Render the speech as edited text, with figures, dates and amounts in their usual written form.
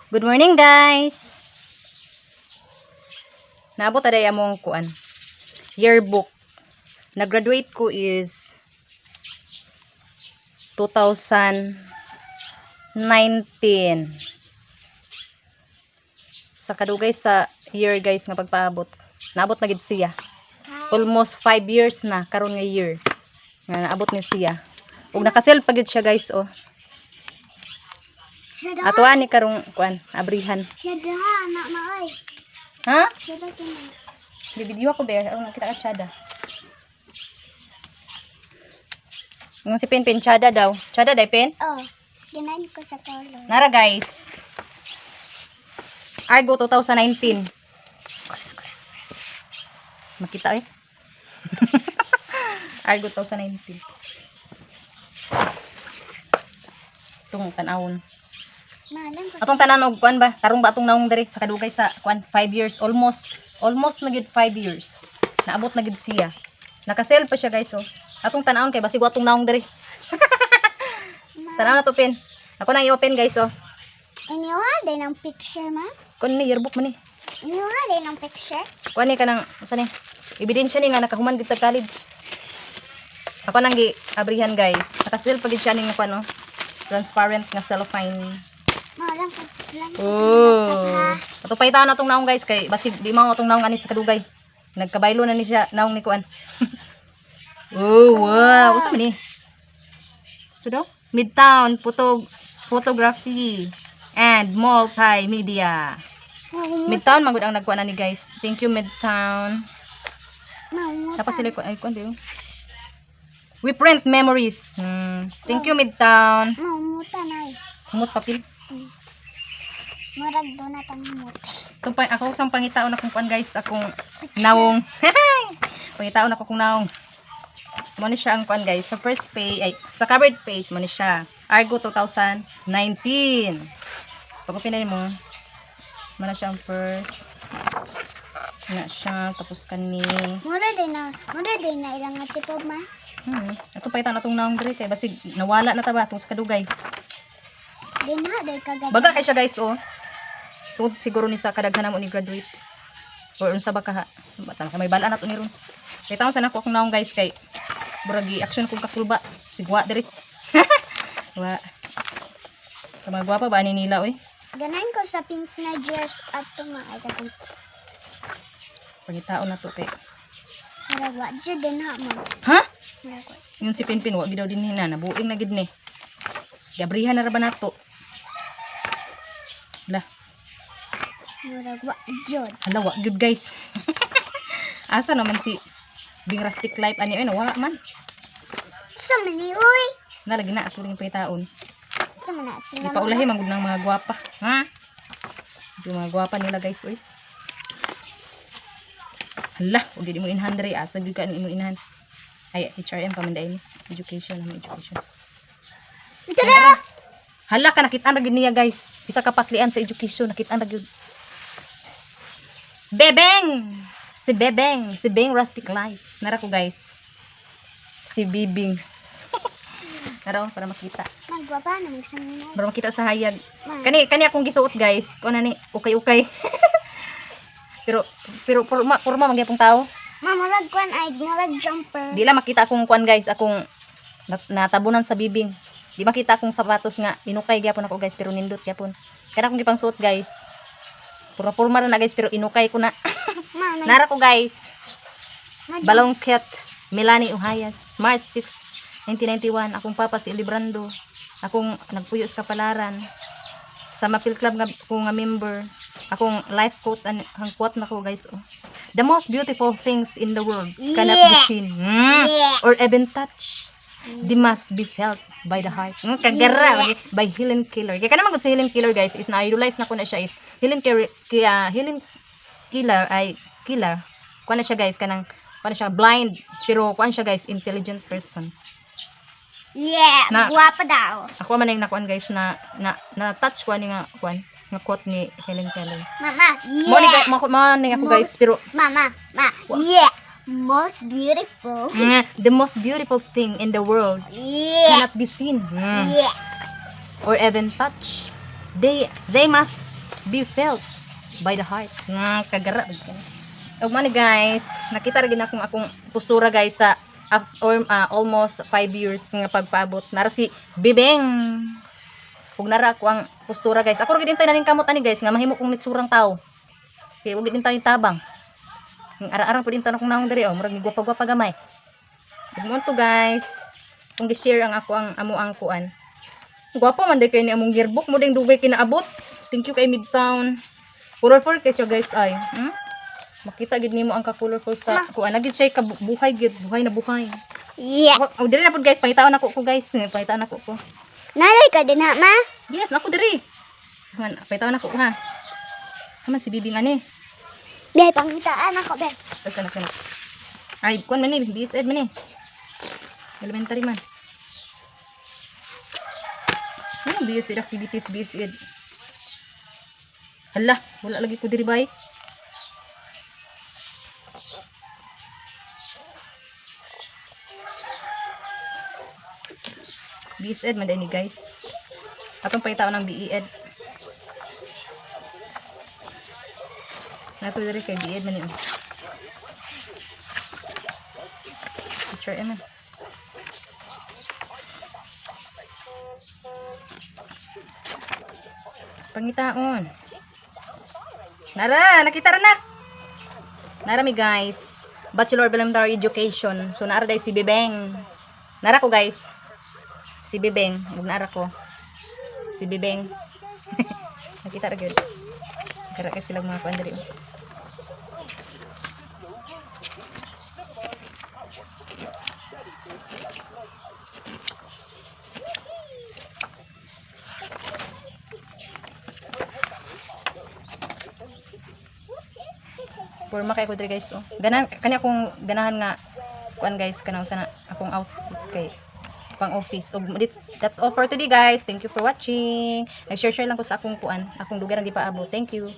Good morning, guys. Naabot aday among kuan. Yearbook. Nag-graduate ko is 2019. Sa kadugay sa year, guys, nga pagpaabot. Naabot na gid siya. Almost 5 years na karon nga year nga naabot ni siya. Ug naka-seal pa gid siya, guys, oh. Siya daha. Ato ani karong kuan, abrihan. Siya daha, anak na ay. Ha? Siya daha kina. Di video ako bear, aron nakita ka tsada. Yung si Pin Pin tsada daw. Tsada day, Pin? Oh, ginain ko sa color. Nara, guys. Argo 2019. Makita eh. Argo 2019. Itong tanawon. Mahalan ko. Atong tanan og kuan ba? Tarong ba atong naong diri sa kadugay sa kuan, 5 years almost. Almost na gid 5 years. Naabot na gid siya. Naka-sell pa siya, guys, oh. Atong tanawon kay basig wa atong naong diri. Tanaw na to, Pin. Ako nang i-open, guys, oh. Iniwa din ang picture, ma. Kuan ni yearbook man ni. Iniwa din ang picture. Kuan ni kanang usa ni. Ebidensya ni nga nakahuman gid ta college. Ako nang gi-abrihan, guys. Naka-seal pa gid siya ning kuan, oh. Transparent nga cellophane. Mahalan ko. Mahalan ko. Oh. Ato pa na atong naong, guys, kay basig di mao atong naong ani sa kadugay. Nagkabaylo na ni siya naong ni kuan. Oh, wow. Usa man ni? Ito daw? Midtown Photography and Multimedia. Midtown magud ang nagkuan ani, guys. Thank you, Midtown. Tapos sila ko ay kuan di. We print memories. Thank you, Midtown. Maumutan ay. Humot papel. Murag doon na tang humot. Itong pa, ako sang pangitaon akong kuan, guys, akong nawong. Pangitaon ako kung nawong. Mo ni siya ang kuan, guys. Sa first page ay sa covered page mo ni siya. Argo 2019. Pag open mo, mo na siya ang first. Na siya tapos kani. Mura din na ilang nga tipo, ma. Ato pa na atong nawong diri kay basig nawala na ta ba tungod sa kadugay. Din na day kagad. Baga kay siya, guys, oh. Tungod siguro ni sa kadaghan mo ni graduate. Or unsa ba kaha. Bata may balaan na to ni ron. Kay taon sa nako akong naong, guys, kay buragi action kong kakulba. Sigwa diri. Wa. Sa mga gwapa ba ani nila oy? Ganahin ko sa pink na dress at ma ay katong Pangitaon na to kay. Murag wa jud din ha, ma. Ha? Murag wa. Yung si Pinpin wa gid daw din hina, nabuing na gid ni. Gabrihan na ra ba nato? Lah, Murag wa jud. Hala, wa gud, guys. Asa naman si Bing Rustic Life ani oy, nawala man. Sa man ni uy. Na lagi na ato ring pangitaon. Sa man na sila. Di pa ulahi man gud ng mga gwapa. Ha? Yung mga gwapa nila, guys, uy. Hala, ug di mo inhan diri, asa gyud ka ni mo inhan. Ay, HRM pa man dai ni. Education, mo education. Tara! Hala ka, nakita na gyud niya, guys. Isa ka paklian sa education, nakita na gyud. Bebeng! Si Bebeng, si Beng Rustic Life. Nara ko, guys. Si Bibing. Nara oh, para makita. Magwapa na magsanginay. Para makita sa hayag. Ma. Kani kani akong gisuot, guys. Kuan na ni ukay-ukay. Pero pero porma porma man gyapon tao. Ma, murag kwan ay murag jumper. Di lang makita akong kuan, guys, akong natabunan sa bibing. Di makita akong sapatos nga inukay gyapon ako, guys, pero nindot gyapon. Kaya akong gipang suot, guys. Pura porma ra na, guys, pero inukay ko na. Ma, Nara ko, guys. ma, Balongket Melanie Uhayas, March 6, 1991. Akong papa si Librando. Akong nagpuyo sa Kapalaran. Sa Mapil Club nga ko nga member. Akong life quote ang quote na ko, guys, oh. "The most beautiful things in the world cannot be seen or even touched. They must be felt by the heart." Kagara by Helen Keller. Kaya kana man gud sa Helen Keller, guys, is na-idolize na ko na siya is Helen Keller, kaya Helen Keller ay Keller. Kuan na siya, guys, kanang kuan na siya blind pero kuan siya, guys, intelligent person. Yeah, gwapa daw. Ako man ang nakuan, guys, na na na touch ko ani nga kuan nga quote ni Helen Keller. Mama, Mo ni yeah. mo mo ni ako, guys, pero Mama, ma, yeah. Most beautiful. The most beautiful thing in the world cannot be seen or even touched. They must be felt by the heart. Nga kagara. Ug man guys, nakita ra gid akong akong postura, guys, sa or, almost 5 years nga pagpaabot. Nara si Bibeng. Ug nara ako ang postura, guys. Ako ra gid intay naning kamot ani, guys, nga mahimo kong nitsurang tao. Kay wag gid tayo tabang. Ang ara-arang pud intan akong naong diri oh, murag gwapa-gwapa gamay. Ug mo to, guys. Kung gi-share ang ako ang amo ang kuan. Gwapa man day kay ni among yearbook mo ding dugay kinaabot. Thank you kay Midtown. Colorful kay siya, guys, ay. Makita gid nimo ang ka-colorful sa kuan. Na gid siya kabuhay gid, buhay na buhay. Yeah. Oh, diri na pud, guys, pangitaon ako ko, guys. Pangitaon ako ko. Nalay ka din ha, ma? Yes, nako diri. Man, pangitaon ako ha. Haman si Bibi nga ni. Be, pangitaan ako, be. Tapos anak anak. Ay, kuan man ni, BSEd man ni. Elementary man. Ano BSEd activities, BSEd? Hala, wala lagi ko diri bay. BSEd man ni, guys. Atong pangitaon ng BEd. Nato diri kay BEd man ni, oh. Teacher M man. Pangitaon. Nara, nakita ra na. Nara mi, guys. Bachelor of Elementary Education. So naara day si Bebeng. Nara ko, guys. Si Bebeng, ug naara ko. Si Bebeng. Nakita ra gyud. Kara kay sila mga kuan diri, oh. Porma kay ko diri, guys, oh. Ganahan kani akong ganahan nga kuan, guys, kanang sana akong outfit kay pang office. Ug that's all for today, guys. Thank you for watching. Nag-share share lang ko sa akong kuan, akong lugar ang gipaabot. Thank you.